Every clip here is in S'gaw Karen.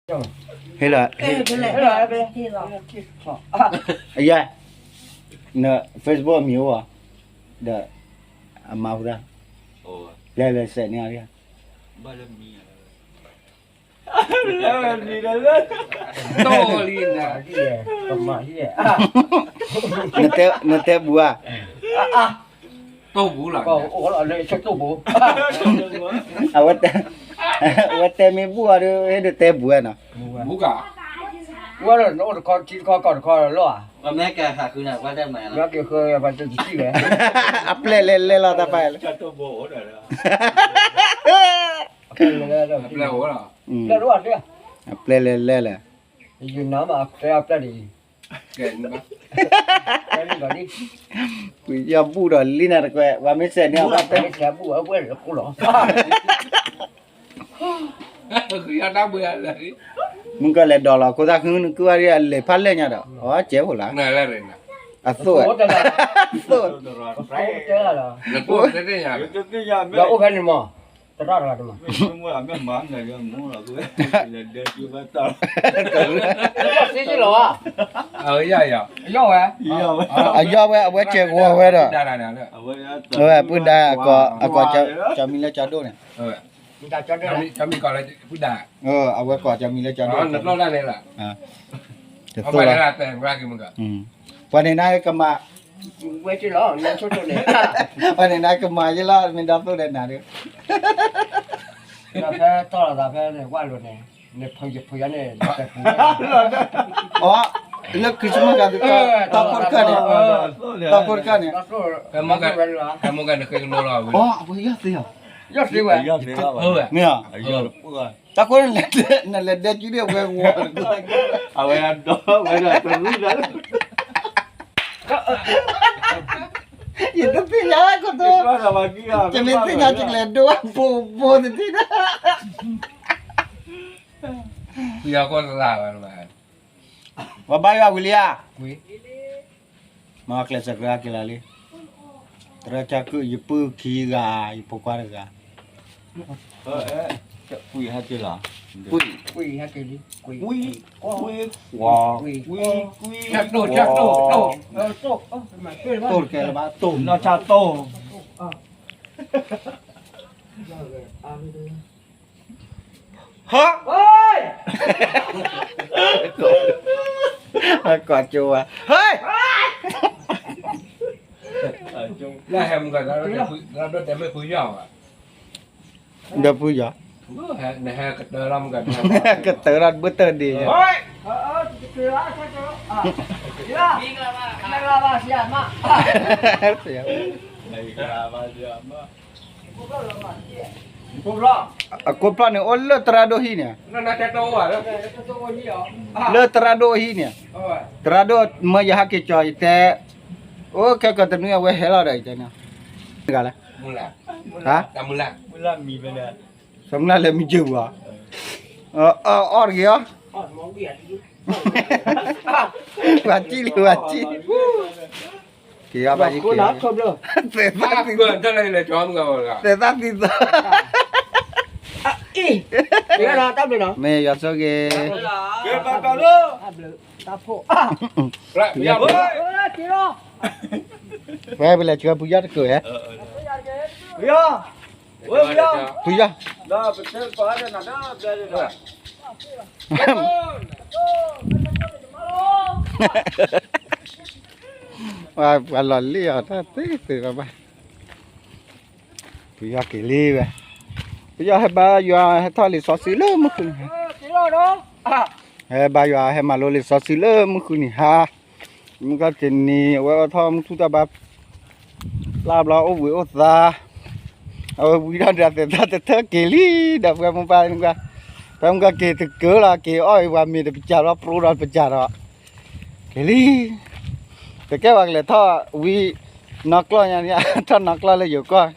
ဟ့ၣ်လီၤ, အယဲ, န Facebook အမံၤအိၣ်ဧါ, ဒီး အမါဟူသၣ်, လဲၤလဲၤစဲးန့ၢ်အီၤ, နတဲဘူးဧါ, အဝဲတဲမ့ၢ်ဘူးအီၤဒီး ဟဲဒုးတဲဘူးဧါနီၤ, အပျဲၢ်လဲၤလဲၤလီၤတၢ်ပာ်လၢ အပျဲၢ်လဲၤလဲၤလၢ ပယီၤဘူၣ်ဒီးလံနၤတကွဲး ပှၤမ့ၢ်စဲးန့ၢ်အီၤ မုၢ်ကလဲၤဒီးလီၤ ခိၣ်သၣ်ဃုနကုၢ်ဝဲဒၣ်အလဲၤဖးလဲၢ်ညါဒီး အီကဲဖိလၢ အသိၣ်ဝဲ အသိၣ် အိၣ်ဖဲန့ၣ်မး တရၣ်တဂၤတမး အယီၢ်ဝဲ အဝဲစဲးဂီၤဝဲဒီး ပုၢ်ဒါ အကိးကၠီမံၤလၢကၠီဒိၣ်န့ၣ် အဝဲကိးကၠီမံၤလၢကၠီဒိၣ်န့ၣ် တသိၣ်လီၤ ပှၤန့ၣ်နကမၤ ပှၤန့ၣ်နကမၤယလီၤ မ့ၢ်ဒီသိၣ်ဒီးနၤဒီး ဖဲတီၢ်လီၤသးဖဲန့ၣ် ဝၣ်လိၤန့ၣ် န့ၣ်ဖုယဖုယၤန့ၣ် အီ လၢ Christmas ဂၤသု တၢ်ခိၣ်တခါန့ၣ် တၢ်ခိၣ်တခါန့ၣ် အဝဲယီၢ်သ့လီၤ မ့ၢ် တၢ်ခိၣ်န့ၣ်လဲၤဒဲကဒဲဝဲဂီၤ အဝဲဒိးဝဲဒၣ်တရူၢ်ဒီး ယတသ့ၣ်ညါကတိၤ ယမ့ၢ်သ့ၣ်ညါယကလဲၤဒိးဘိဘိတထံၣ်ဒီး ပှၤဘါယွၤဝံၤလံဧါ မ့ၢ်ကျဲးစၢးကြၢးဟဲက့ၤလီၤလံ တရၢကၢ်ကုၢ် ယပုၢ်ခံဂၤ ယဖိခွါတဂၤ ကွံာ်ဟဲက့ၤလီၤ ကွံာ်ဟဲက့ၤလံ ကွံာ် ကွံာ် ကွံာ် တိၢ်တကဲလၢၤဘၣ် တိၢ် နီၢ်ဆါတိၢ် ဟါ ကိးကၠိဝဲ ဟဲ လၢဟဲမုၢ်က ဒီးဖုယီၤ ကတၢၢ်ထီၣ်ဘၣ်တၢၢ်ဒ့ အကိးဖျီၣ်န့ၣ် အိၣ်လၢသရၣ်ဒိၣ်ဟံၣ်န့ၣ် လၢသရၣ်ဒိၣ်ဟံၣ်န့ၣ် သရၣ်ဒိၣ်မၢယဟဲက့ၤကၠီၤ ယတဲ အိၣ်ခဲကတနွံအဝဲဟဲလီၤဒီး ယတဲန့ၣ် တဂၤလဲၣ် ဟါ သးမုၢ်လၢ်လဲၤမံၤကၢပူၤဧါ အီၣ်တဂ့ၤအီၤ ပှၤစံၣ်လံ ပှၤစံၣ် က့ၤအီၣ်ဘၣ်ယက့ၤ သဲးသၣ်သံ သဲးသၣ်သံသီ မ့ၢ်ယွၤဆိၣ်ဂ့ၤ ဝဲပလဲၤဆှၢဖုယီၢ်တကၢၢ်ဟဲ ဖုယီၢ် ပှၤလီၤလံၣ်အီၤတၢ်သ့သ့ဘၣ်ဘၣ် ဖုယီၢ်က့ၤလံဝဲ ဖုယီၢ်ဟဲဘါယွၤဟဲထီၣ်လံာ်စီဆှံလၢမုၢ်ဃုနံၤဟါ ဟဲဘါယွၤဟဲမၤလိလံာ်စီဆှံလၢမုၢ်ဃုနံၤဟါ မုၢ်ကီၢ်တနံၤ အဝဲအိၣ်ထီၣ်မုၢ်ထူၣ်တၢ်ဘါ လၢဘျီအိၣ်ဘှံးအိၣ်သါ အဝဲဝံထီၣ်ဒီးသဲးသၣ်တထၢၣ်က့ၤလံ ဒီးဖဲမုၢ်ပၢ် ဖဲမုၢ်ကီၢ်က့ၤတကၢလီၤ က့ၤအီၣ်အံၤပှၤမ့ၤတပစၢ်ဒီး ပြိဒီးတပစၢ်ဒီး က့ၤလံ တကဲပှၤကလဲၤထီၣ်ဝံ နီၢ်ကျီၢ်ညါ ထီၣ်နီၢ်ကျီၢ်လၢယိၤကီၢ်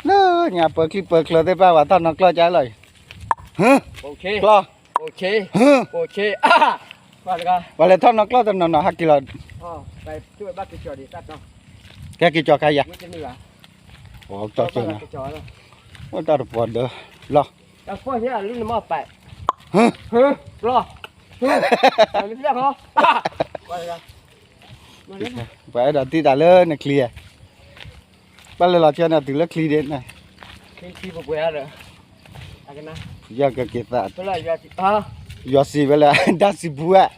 လၢညါပၢချံပၢချၢသ့ၣ်တဖၣ် ပှၤထီၣ်နီၢ်ကျီၢ်ကါလီၤ ဟၢ ကျီၢ် ဟၢ ပှၤလဲၤထီၣ်နီၢ်ကျီၢ်တနီၤနီၤ ဟဲက့ၤလီၤ ကဲက့ၤကၠီၤခါယၤ အိၣ်တၢ်တပှီၤဒီး လီၤ ဟၢ ဟၢ ဘျီ ဟၢ မ့ၢ်ဖျဲၣ်ခီ ပှၤအဲၣ်ဒိးတံၢ်တၢ်လၢနချံဧါ, ဘၣ်လၢလီၤဆီန့ၣ်တုၤလၢချံဒ့ၣ်န့ၣ်, ယကက့ၤသး, ယွၤစံးဝဲလၢ ဒၣ်စံးပူဧါ, ကျီ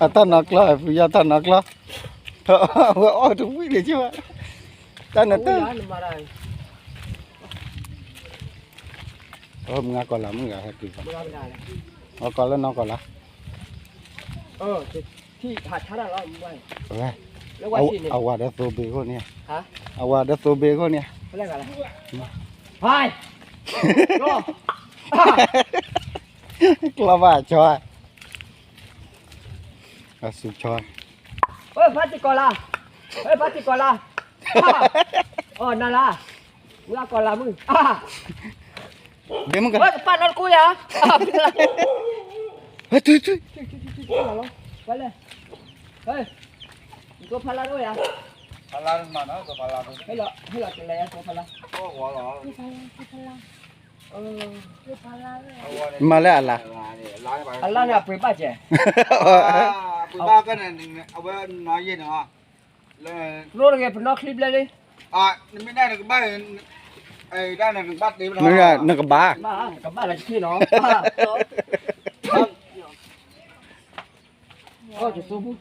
အတၢ်နီၣ်ကျီ, ဖုယီၢ်တၢ်နီၣ်ကျီ, ဝဲအီၣ်တဝံၣ်န့ၣ်ကဘၣ်, တၢ်နတၢ် မုၢ်ဂၤကီၢ်လါမုၢ်ဂၤဟဲက့ၤ, အကီၢ်လၢနီၢ်ကီၢ်လါ, အဝၤဒီးသိဘ့ၣ်ခိၣ်န့ၣ်, အဝၤဒီးသိဘ့ၣ်ခိၣ်န့ၣ်, ကျီဘၣ်ဆီ, အစူၤဆီ, ဖါတံၢ်ကီၢ်လါ, ဖါတံၢ်ကီၢ်လါ, အီၣ်နၤလါ, မုၢ်အကီၢ်လါမုၢ်, ဒ့မုၢ်က, ပာ်နီတကိယၤ, ဝဲလဲၣ်, ယသိဖါလါတအိၣ်ယၤ, ဟဲလီၤတလဲၤယသိဖါလါ, မၤလၢအလါ, အလါန့ၣ်အပှ့ၤဘၣ်ကဲ, အဝဲနီၢ်ယဲၢ်န့ၣ်, လိၣ်တဂ့ၤပနီၢ်ချံဘျဲလံ, နမ့ၢ်ဒၣ်နကဘၣ်, နကဘၣ်, နကဘၣ်လီၤတခ့နီၤ, အီၣ်တသိဘု,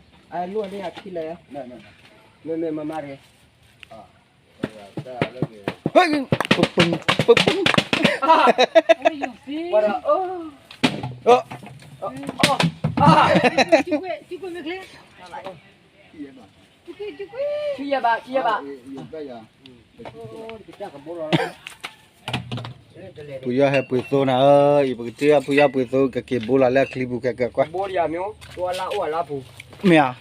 လိၣ်န့ၣ်အခံလဲၣ်, မ့မ့ၢ်မၤမၤတဂ့ၤ, ပပပပပ, ဝဲဒီး, ခံယဘၣ်, ခံယဘၣ်, ဖုယီၢ်ဟဲပှ့ၤသိနၤဧၢ, အံၤပကထံၣ်ဖုယီၢ်ပှ့ၤသိကက့ၤဘိလီၤလၢအချံပူၤခဲကကွၢ်, မ့ၢ်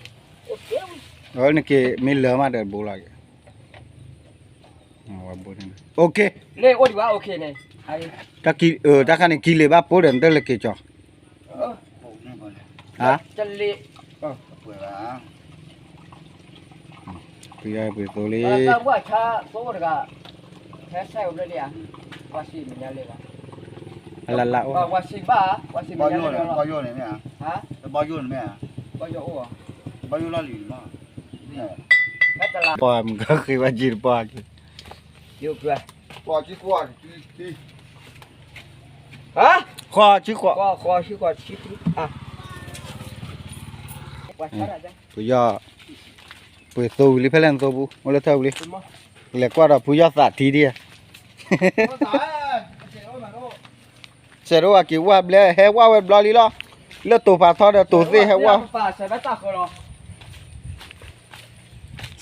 ဧါ, နက့ၤမ့ၢ်လၢမးဒီးဘိလီၤက့ၤ, တၢ်ခါန့ၣ်ကံလ့ၤဘၣ်ပိၢ်ဒီးနတလဲၤက့ၤကီ, ဟါ, ဖုယီၢ်ပှ့ၤသိလံ, အလါလါအိၣ်, ပှၤမုၢ်ကဃ့ဘၣ်က့ၤတပှၢ်က့ၤ, ဃီဆံဃီ, ဖုယီၢ်ပှ့ၤသိဝံၤလံ ဖဲလဲၣ်နသိပူၤ အိၣ်လၢထၢၣ်ဝံၤလံ, လဲၤကွၢ်ဒီးဖုယီၢ်သးထံဒံဧါ, စဲးဒိၣ်ဝဲက့ၤဝၢ်ဘျဲ ဟဲဝၢ်ဝဲဘျီလံလီၤ, လၢတိၤဖးထီဒီးတိၤသ့ၣ်ဟဲဝၢ်,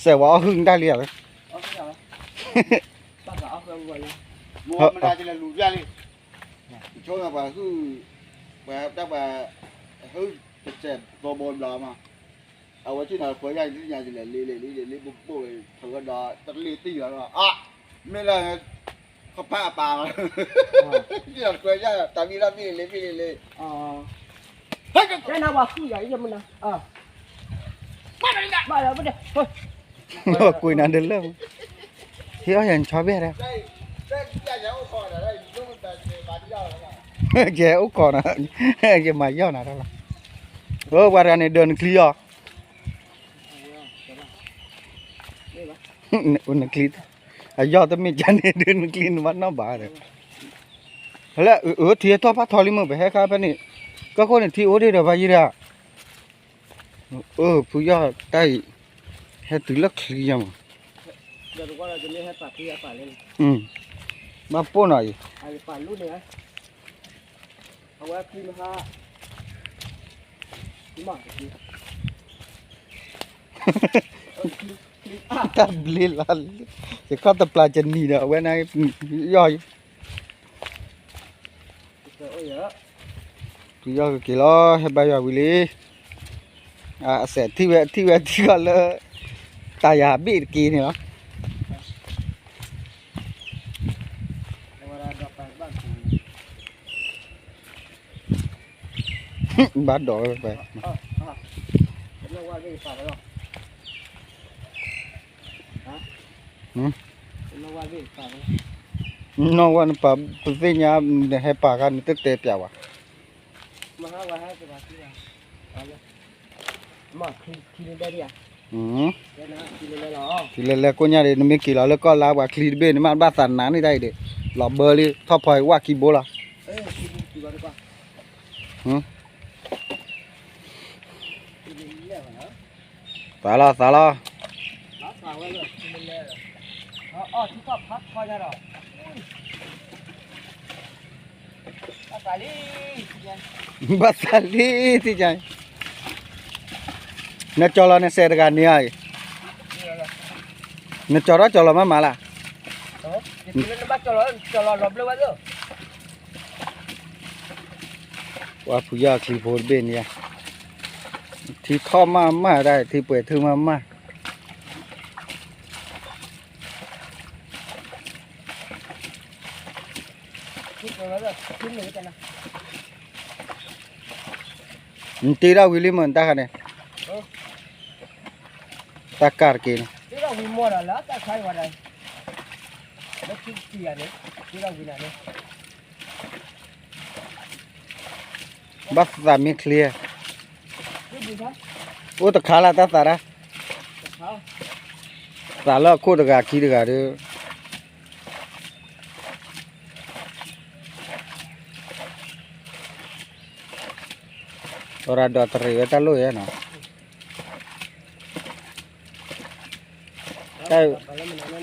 စဲးဝဲအီၣ်ဟုၣ်နတၢ်လံဧါ, မ့ၢ်မနုၤလဲၤလူၤဘျဲလံ, ဆိပှၤဟုၣ်, ပှၤတၢ်ပှၤ, ဟုၣ်တစဲးသိဘိဘျီမး, အဝဲသ့ၣ်နီၤပၢယၢ်သ့ၣ်ညါလဲၤလ့လဲၤလ့လဲၤလ့ဘိဘိဝဲ, ထုးဝဲဒီးတလ့တံၢ်လီၤ, မ့ၢ်လၢ ခီပာ်အပၢ်, သ့ၣ်နီၤပၢယၢ်တၢ်မံလီၤမံလ့လဲၤမံလ့လဲၤ, ကွံာ်နၤဒ်လၢ, ဟ့ၣ်အီၣ်ယၤနဆီဘဲၣ်ဒီး, ကဲအိၣ်ခိးနၤ, ကဲမၤယီၢ်နၤတၢ်လီၤ, ပှၤတဂၤန့ၣ်ဒၢးနချံအီၤ, နချံ, အယီၢ်တမ့ၢ်ကန့ၣ်ဒၢးနချံနဘၣ်နီၣ်ဘၣ်ဒီး, လၢအၢထံထီၣ်ဖးထီလံမ့ၢ်ပဟဲခါဖဲန့ၣ်, ကီၢ်ခိၣ်န့ၣ်ထံအိၣ်ဒံးဒီးဘၣ်ယံၤဒၣ် အၢ ဖုယီၢ်တၢ်အံၤ, ဟဲတုၤလၢချံညါမး, ဘၣ်ပိၢ်နီၤအံၤ, တၢ်ဘျ့လီၤ, ယခီၣ်တပျၢ်ကနံၤဒီး အဝဲန့ၣ်, ယီၢ်, ဖုယီၢ်ကက့ၤလီၤ ဟဲဘါယွၤဝံၤလံ, အစဲးထံၣ်ဝဲထံၣ်ဝဲထံၣ်ဂီၤလၢ, တၢ်ယၤဘ့ၣ်တက့ၢ်န့ၣ်လီၤ. ဘၣ်ဒိးဝဲ, ဝဲ, ဝဲ, ဝဲ, နီၢ်ဝါနပာ်ပသ့ၣ်ညါ နဟဲပာ်ခါန့ၣ် တတဲပျးဝဲ ချံလဲၤလဲၤကိၣ်ညါဒီး နမ့ၢ်က့ၤလီၤလၢကီၢ်လါပှၤချံတဘ့ၣ်န့ၣ် မ့ၢ်ဘၣ်သးနးန့ၣ်တၢ်အံၤဒီး လီၤဘၢလံထီၣ်ဖီအံၤဝၣ်ခံဘိလီၤ. သးလီၤသးလီၤ. ဘၣ်သးလံ ထံကါ နကၠီလီၤနစဲးတဂၤန့ၣ်ဧါအံၤ, နကၠီထီၣ်ကၠီလီၤမးမးလၢ်. ပှၤဖုယီၢ်အချံဖိတဘ့ၣ်န့ၣ်ဧါ, ထံထီၣ်မးမးဒၣ် ထံပှဲၤထူၣ်မးမး. နတ့ထီၣ်ဝံၤလံမ့ၢ်နတၢ်ခါန့ၣ်, တၢ်ကၢ်တက့ၢ်န့ၣ်, ဘၣ်သးမ့ၢ်ချ့, အိၣ်တခါလၢတၢ်သးဒၣ်, သးလၢအခိၣ်တဂၤခံတဂၤဒီး သရၣ်ဒီးတရံးဝဲတၢ်လိၣ်ယဲနီၤ, တၢ် မုၢ်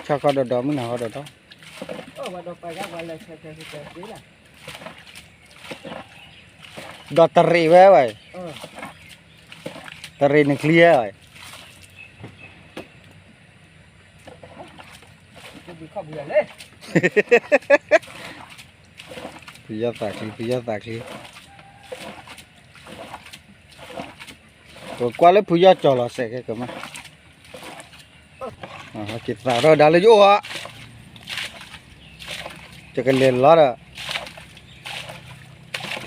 ဆါခီဒီးဒီးမုၢ်နၤခီဒီးဒီး, ဒီးတရံးဝဲဝဲ, တရံးနချံဝဲဝဲ. ဖုယီၢ်သးချံ ဖုယီၢ်သးချံ, ပကွၢ်လၢဖုယီၢ်ကၠီလီၤစဲးကဲကမး, က့ၤသးထီၣ်ဒါလၢယအိၣ်ဧါ, ယကလဲၤလီၤ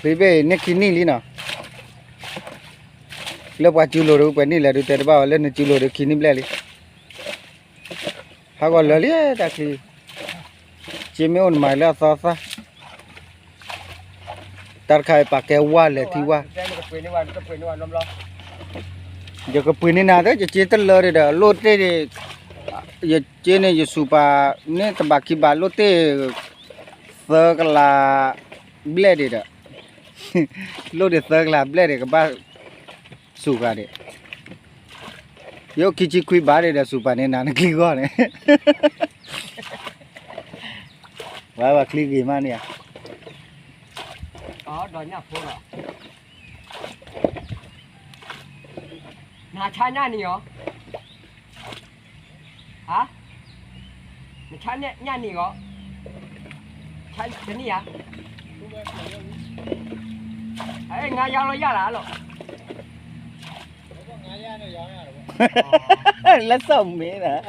ဒီး, ချံဘ့ၣ်အံၤန့ၢ်ခံနံၣ်လံနီၤ, လၢပှၤစုလိၤဒီးပှဲၤနံၣ်လဲၣ်ဒုး တဲတဘၣ်ဝဲ လၢနစုလိၤဒီးခံနံၣ်ဘျဲၣ်လံ. ဟးဂီၤလၢာ်လံတၢ်ချံ, က့မ့ၢ်အိၣ်နမၤလၢအသီသၣ်, တၢ်တခါအံၤပာ်ကဲဝါလဲၤထံဝါ, ယကပှ့ၤန့ၢ်နၤသ့ ယက့တလၢဒံးဒီး လိၣ်တ့ၢ်, ယက့န့ၣ် ယစူးပာ်န့ၢ်တဘးခံဘး လိၣ်တ့ၢ်သၢကလးဘျဲၣ်ဒံးဒီး, လိၣ်ဒံးသၢကလးဘျဲၣ်ဒံး ကဘၣ်စူးဃာ်ဒံး, ယအိၣ်ခံဆံခွံဘးဒံးဒီး စူးပာ်န့ၢ်နၤနချံဂီၢ်န့ၣ်, ဝဲပှၤချံဂ့ၤမးန့ၣ်ဧါ, နဆါညၣ်န့ၣ်အီၤ, ဟါ, နဆါညၣ်န့ၣ်အီၤ, တနံၣ်ဧါ, ငါးယောင်းလောက်ရလားလို့, လက်စောင့်မင်းလား,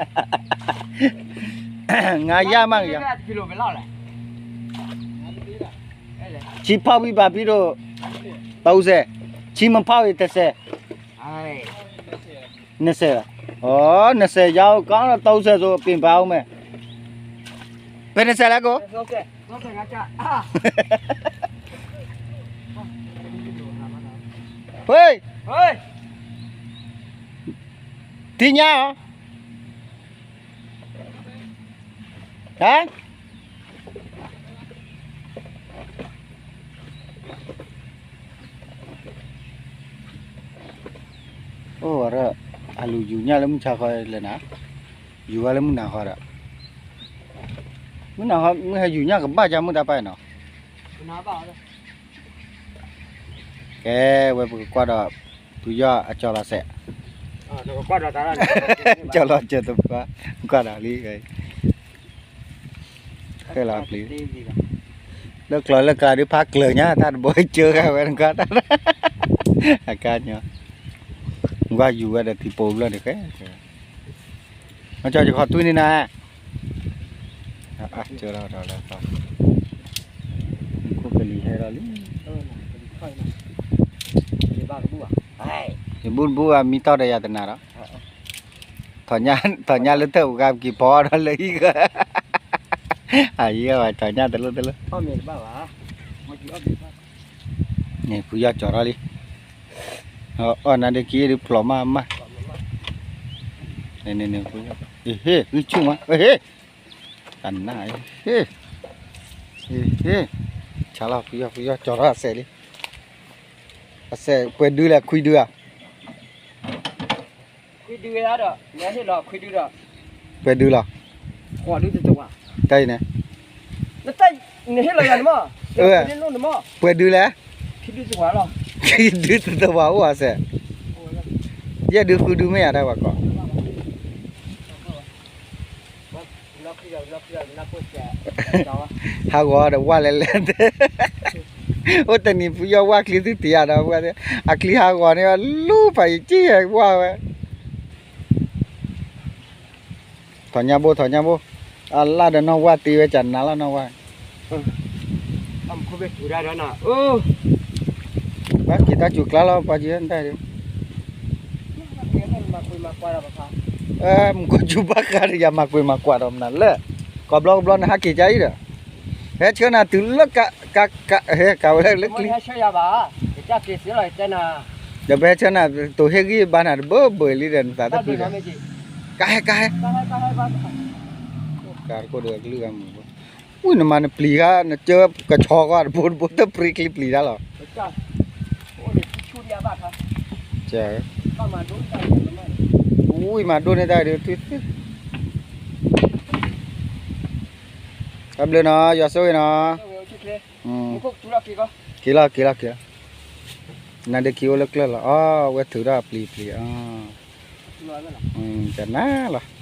ငါးယောင်းမှ တစ်ကီလိုဘယ်လောက်လဲ, ချံဖောက်ပြီးပါပြီတော့, သုံးဆယ်, ချံမဖောက်ရင် တစ်ဆယ်, နှစ်ဆယ်လား, อ๋อ, နှစ်ဆယ်ရောင်းကောင်းတော့ သုံးဆယ်ဆို ပြင်ပါဦးမယ်, ဘယ်နှစ်ဆယ်လဲကို, ဟေး, ထံညါ, ဟါ, အိၣ်ဝဲဒၣ်, အလူၤယူၤညၣ်လၢမုၢ်ဆါခီလဲၣ်နၤ, ယူၤဝဲလၢမုၢ်နၤခီဒီး, မုၢ်နၤခီ မုၢ်ဟဲယူၤညၣ်ကဘၣ်ကၢ်မုၢ်တၢ်ပာ်နီၤ, ကဲ, ဝဲပကကွၢ်ဒီး, ဖုယီၢ်အကၠီလီၤစဲး, ကၠီလီၤစဲးတပှၢ်, ကွၢ်ဒီးလံ, ဃဲလီၤပျံၤ, လၢကျီလၢကျါဒုးဖးကျၢၤညါ တၢ်တဘိကၢဂၤဝဲနကွၢ်တၢ်, အကါညီ, ကွၢ်ယူၤဝဲဒီးထံပိဘျီန့ၣ်ဃဲ, မ့ၢ်ကၠီယခီတွံၢ်န့ၢ်နၤ, ကၠီလီၤဒီးလၢ, ခိၣ်ကလံၤဟဲလီၤလံ, ယဘူၣ်တဘူၣ်အမံတီၢ်ဒီးယၤတနၤဒီး ထီၣ်ညၣ်လၢတၢ်အိၣ်ဂၤပက့ၤဖီအီၣ်ဒီးလၢဟံၣ်ဂၤ, အယံၤဘၣ်ထီၣ်ညၣ်တလိၣ်တလိၣ်, န့ၣ်ဖုယီၢ်ကၠီၤထီၣ်လံ, အီၣ်နၤဒ့ခံဒုးဖျိးမးမး, န့ၣ်န့ၣ်န့ၣ်ဖုယီၢ်, ဟ့ၣ် ဂုၢ်ဆူၣ်မး ဟ့ၣ်, တနၢ်, ဟ့ၣ်, ဆါလီၤ ဖုယီၢ် ဖုယီၢ်ကၠီၤထီၣ်အစဲးလံ, အစဲးပှဲၤဒုလဲၣ် ခွံဒုဧါ ခွံဒုဒီး, နဟ့ၣ်လီၤခွံဒုဒီး, ပှဲၤဒုလီၤ, ဃိးဒုတတဝၤ, တၢ်အံၤန့ၣ်, နဟ့ၣ်လီၤယၤန့ၣ်မး, ပှဲၤဒုလဲၣ်, ခံဒုတဝၤလီၤ, ခံဒုတတဝၤအိၣ်အစဲး, ယဲၢ်ဒုဃုဒုမ့ၢ်ယၤတၢ်ဝဲကီး ဟးဂီၤဒီးဝၢ်လဲၤလဲၤ, အိၣ်တနံၤဖုယီၢ်ဝၢ်ချံသုတ့ၢ်ယၤဒီး, အချံဟးဂီၤန့ၣ် လူဖးယံၤကံဝၢ်ဝဲ, ထီၣ်ညၣ်ဘိ ထီၣ်ညၣ်ဘိ, အလၣ်ဒီးနီၢ်ဝၢ်တ့ဝဲကနၤလီၤနီၢ်ဝၢ်, ဘၣ်က့ၤတၢ်စူၤကျါလီၤ ပှၤက့ၤတၢ်ဒုး မူခိၣ်စူၤဘၣ်ဃးဒီးယၤမၤကွံာ်မၤကွၢ်ဒီးမနုၤလဲၣ်, ကိးဘျီကဘျီနဟးက့ၤကါအံၤဒီး, ဟဲဆှၢနၤတုၤလၢက, ဟဲကးဝဲလၢကျံ, ဒီးပဟဲဆှၢနၤတိၤဟ့ၣ်ဂံၢ်ဘါနၤတဘၢဘၢလံဒီးနသးတပှံၤဒီး, ကါဟဲကါဟဲ, ကါတကိၣ်ဒီးကလုၢ်ဂၤမုၢ်ဘိ, ဝံၤနမၤနပျံၤဂၤ နကၢကဆီဂီၢ်တဘိတဘိတပြံချံပျံၤတၢ်လီၤ, ဝံၤမၤဒိၣ်န့ၢ်တၢ်ဒုး တၢ်ဘျုးနီၤ ယွၤဆိၣ်ဂ့ၤနီၤ, က့ၤလီၤ က့ၤလီၤ က့ၤလီၤ, နဒ့ခံအိၣ်လၢကျၢၢ်လီၤ အီ ဝဲထုးထီၣ်ပျံၤပျံၤ, ကနၣ်လီၤ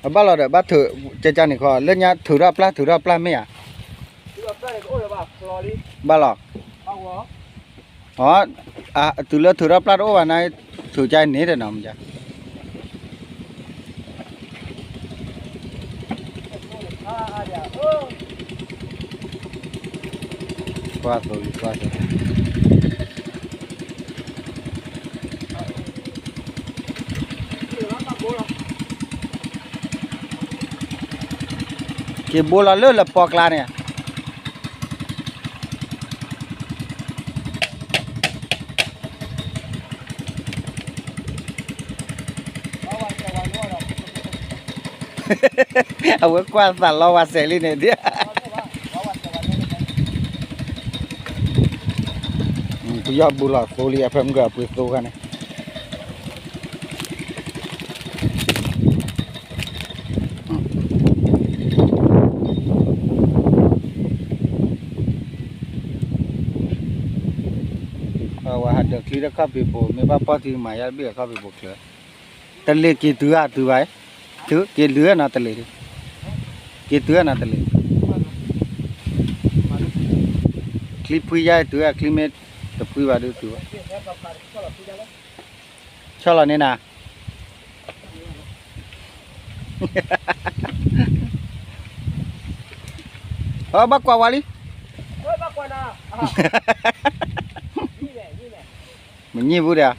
အဘၣ်လီၤဒီး ဘၣ်ထုး ကကန့ၣ်ခီ လၢညါထုးထီၣ်ပျၢ် ထုးထီၣ်ပျၢ်မ့ၢ်ဧါ, ဘၣ်လီၤ, အ တုၤလၢထုးထီၣ်ပျၢ်တအိၣ်ဘၣ်န့ၣ် ထုးကန့ၣ်ဒီးနီၤ မ့ၢ် ကွၢ်သိလံ ကွၢ်သိလံ, က့ၤဘိလီၤလၢလပီကျါန့ၣ် အဝဲကွၢ်သးလီဝဲစဲးလံန့ၣ်ဒ် ပယီၤဘူးလီၤသိလံ အဖဲမုၢ်ကပှ့ၤသိခါန့ၣ် ဝဲဟးဒၢးချံတခီၣ်ဖံးဘိ မ့ၢ်ဘၣ်ပီၢ်ထံမၤယါတဘ့ၣ် အခီၣ်ဖံးဘိချၢ တလ့ၤက့ၤတုၤအတုၤဘၣ်, တုၤက့ၤတုၤနီတလ့ၤ, က့ၤတုၤနီတလ့ၤ, ချံဖှံယါတုၤ ချံမ့ၢ်တဖှံဘၣ်ဒုးတုၤဘၣ်, ဆီၣ်လီၤန့ၢ်နၤ အဘၣ်ကွၢ်ဝဲလံ, မ့ၢ်ညံၣ်ဘူးဒီး,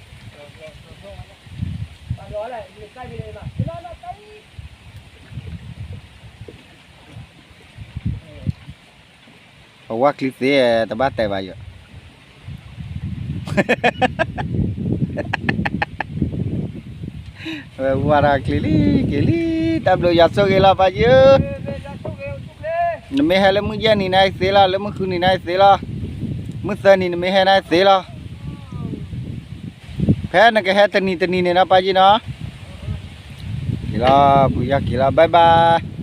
အဝဲချံသ့ တဘၣ်တဲဘၣ်ယိာ် ဝဲဝါထီၣ်ချံလံ က့ၤလံ, တၢ်ဘျုးယွၤဆိၣ်ဂ့ၤလီၤ ပၢ်ယိာ်, နမ့ၢ်ဟဲလၢမုၢ်ယဲၢ်နံၤန့ၣ်သ့လီၤ, လၢမုၢ်ဃုနံၤန့ၣ်သ့လီၤ, မုၢ်သၢနံၤနမ့ၢ်ဟဲန့ၣ်သ့လီၤ, ဖဲနကဟဲတနံၤတနံၤန့ၣ်နီၤ ပၢ်ယိာ်နီၤ, က့ၤလီၤ ဖုယီၢ်က့ၤလီၤ bye bye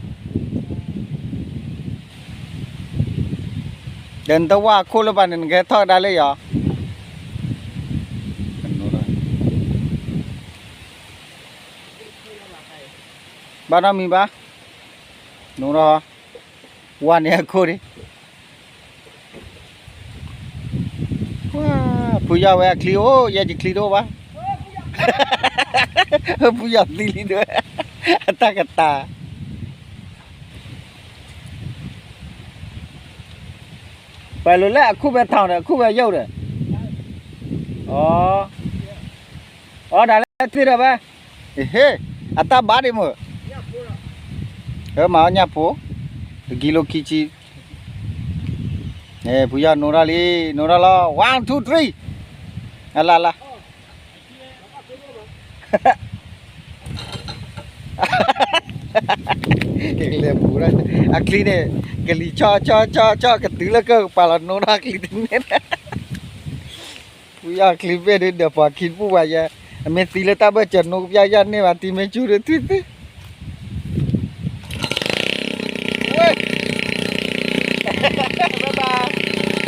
ဒီးနတဝၢ်အခိၣ်လၢပှၤန့ၣ် နကဟဲထီၣ်ကဒါလၢယီၤ, ဘၣ်နီတမံၤဘၣ်, နဒီး, ဝါန့ၣ်အခိၣ်ဒံး, ဖုယီၢ်ဝဲအချံအိၣ် ယဲယချံတအိၣ်ဘၣ်, ဖုယီၢ်သံလံဒၣ်, အတၢ်ကတၢၢ် ပ ပှၤလိၤလၢအခုၣ်ဖဲထီၣ်ဒီး အခုၣ်ဖဲယိၣ်ဒီး, အီ, အီဒၣ်လၢသ့ဒီးဘၣ်, ဟ့, အတၢ်ဘၣ်ဒံးမ့ၢ်, မၤအီၣ်ညၣ်ဖိ, တကံလိခံဆံ, ဖုယီၢ်နိထီၣ်လံ, နိထီၣ်လီၤ, one two three, အလၢလၢ ကလဲၤပူၤ, အချံန့ၣ်, ကလံၤဆီဆီဆီဆီ ကတုၤလၢကပာ်လီၤနိထီၣ်ချံတန့ၢ်, ဖုယီၢ်ချံဘ့ၣ်ဒုးဒီးပှၤခံတပူၤဘၣ်ယဲ, အမ့ၢ်သံလၢတၢ်ဘၢၣ်စၢၤနိကပျၢ်ယၢ်န့ၢ်ဘၣ် တံၤမ့ၢ်ဆူၣ်ဒုးထွံၣ်သ့ ဝဲ, ဘၣ်ဘၣ်, လီၤလံ ဝံၤအက့ၤလံ, ဝံၤအက့ၤလံ,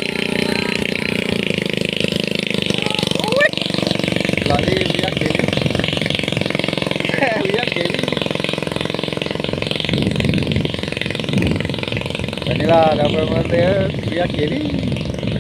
ပန့ၣ်လီၤ ဒီပုၢ်ဝဲၢ်သ့ၣ်ဧၢ, ဝံၤအက့ၤလံ